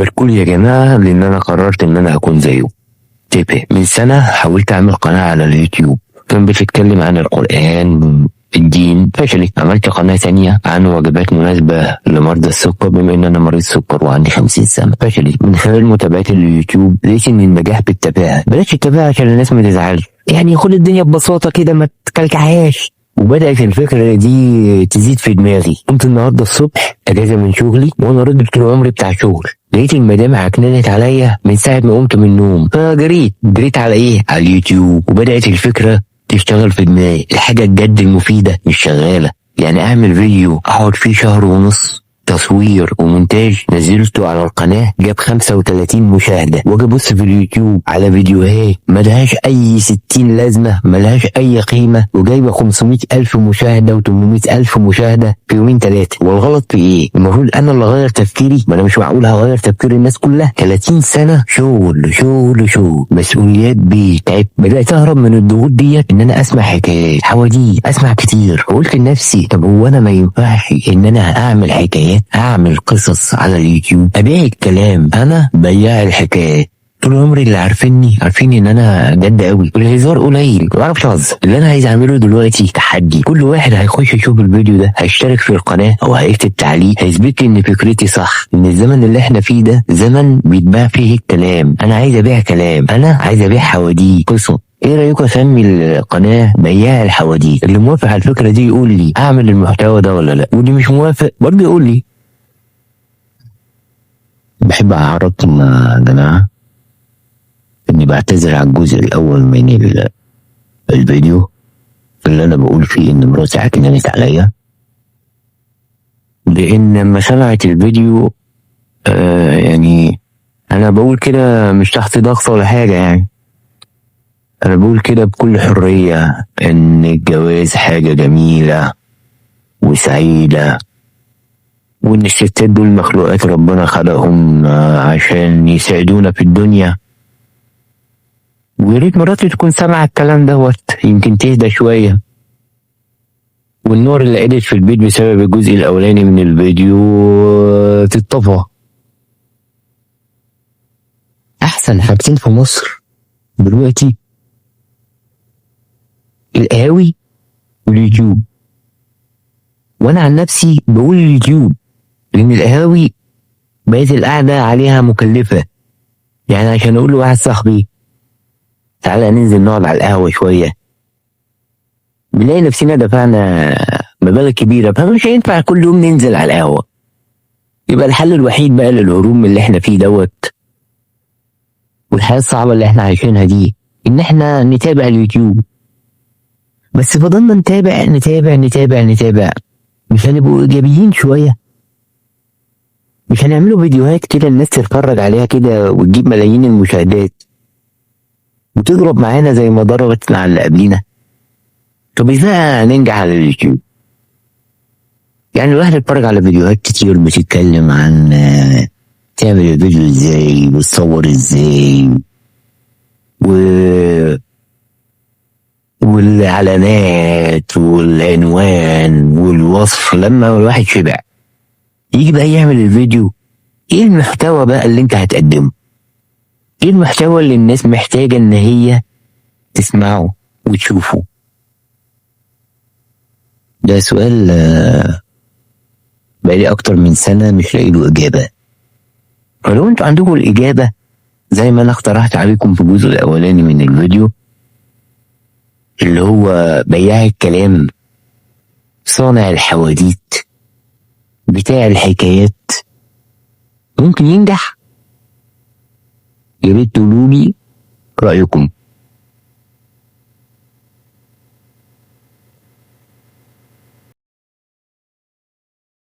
باركولي يا جماعة، لأن أنا قررت إن أنا أكون زيه. تابع. من سنة حاولت أعمل قناة على اليوتيوب كان بتتكلم عن القرآن، الدين، فشلت. عملت قناة تانية عن وجبات مناسبة لمرضى السكر، بما إن أنا مريض سكر وعندي 50 سنة، فشلت. من خلال متابعتي لليوتيوب لقيت إن النجاح بالتفاهة. بلاش التفاهة عشان الناس ما تزعلش، يعني خد الدنيا ببساطة كده، ما تكلكعهاش. وبدأت الفكرة دي تزيد في دماغي. قمت النهاردة الصبح أجازة من شغلي، وأنا راجل طول عمري بتاع شغل. لقيت المدام عكننت عليا من ساعة ما قمت من النوم، فجريت جريت على إيه؟ على اليوتيوب. وبدأت الفكرة تشتغل في دماغي. الحاجة الجد المفيدة مش شغالة، يعني أعمل فيديو أقعد فيه شهر ونص تصوير ومونتاج، نزلته على القناة جاب 35 مشاهدة. واجي ابص في اليوتيوب على فيديوهات ملهاش اي 60 لازمة، ملهاش اي قيمة، وجايبة 500 الف مشاهدة و800 الف مشاهدة في يومين ثلاثة. والغلط في ايه؟ المفروض انا اللي اغير تفكيري، ما انا مش معقول هغير تفكير الناس كلها. 30 سنة شغل شغل شغل، مسؤوليات بيت، تعبت. بدأت اهرب من الضغوط ديت ان انا اسمع حكايات حواديت، اسمع كتير. وقلت لنفسي طب هو انا ما ينفعش ان انا اعمل حكايات، اعمل قصص على اليوتيوب، ابيع الكلام، انا بياع الحكايات. طول عمري اللي عارفيني عارفين ان انا جد قوي والهزار قليل، ما بعرفش اهزر. اللي انا عايز اعمله دلوقتي تحدي، كل واحد هيخش يشوف الفيديو ده هيشترك في القناة او هيكتب تعليق هيثبت لي ان فكرتي صح، ان الزمن اللي احنا فيه ده زمن بيتباع فيه الكلام. انا عايز ابيع كلام، انا عايز ابيع حواديت، قصص. ايه رايكم اسمي القناة بياع الحواديت؟ اللي موافق على الفكرة دي يقول لي اعمل المحتوى ده ولا لا، واللي مش موافق برضه يقول لي. بحب اعرضكم يا جماعة اني بعتذر على الجزء الاول من الفيديو اللي انا بقول فيه ان مراتي عكننت عليا، لان لما سمعت الفيديو يعني انا بقول كده مش تحت ضغط ولا حاجة، يعني انا بقول كده بكل حرية ان الجواز حاجة جميلة وسعيدة، وان الستات دول مخلوقات ربنا خلقهم عشان يساعدونا في الدنيا. ويا ريت مراتي تكون سامعة الكلام دوت، يمكن تهدى شوية. والنور اللي قلت في البيت بسبب الجزء الأولاني من الفيديو تتطفى. أحسن حاجتين في مصر دلوقتي القهاوي واليوتيوب، وأنا عن نفسي بقول اليوتيوب، لأن القهاوي بقت القعدة عليها مكلفة. يعني عشان أقول لواحد صاحبي تعالى ننزل نقعد على القهوة شوية، بنلاقي نفسنا دفعنا مبالغ كبيرة، فمش هينفع كل يوم ننزل على القهوة. يبقى الحل الوحيد بقى للهروب من اللي احنا فيه دوت والحياة الصعبة اللي احنا عايشينها دي، ان احنا نتابع اليوتيوب. بس فضلنا نتابع نتابع نتابع نتابع، مش هنبقوا ايجابيين شوية؟ مش هنعملوا فيديوهات كده الناس تتفرج عليها كده وتجيب ملايين المشاهدات وتضرب معانا زي ما ضربت مع اللي قبلينا؟ طب ازاي هننجح على اليوتيوب؟ يعني الواحد اتفرج على فيديوهات كتير بتتكلم عن تعمل الفيديو ازاي وتصور ازاي والاعلانات والعنوان والوصف. لما الواحد شبع يجي بقى يعمل الفيديو، ايه المحتوى بقى اللي انت هتقدمه؟ ايه المحتوى اللي الناس محتاجة ان هي تسمعه وتشوفه؟ ده سؤال بقالي اكتر من سنة مش لاقي له اجابة. فلو انتوا عندكم الاجابة زي ما انا اقترحت عليكم في الجزء الاولاني من الفيديو اللي هو بياع الكلام، صانع الحواديت، بتاع الحكايات، ممكن ينجح؟ يا ريت تقولوا لي رأيكم.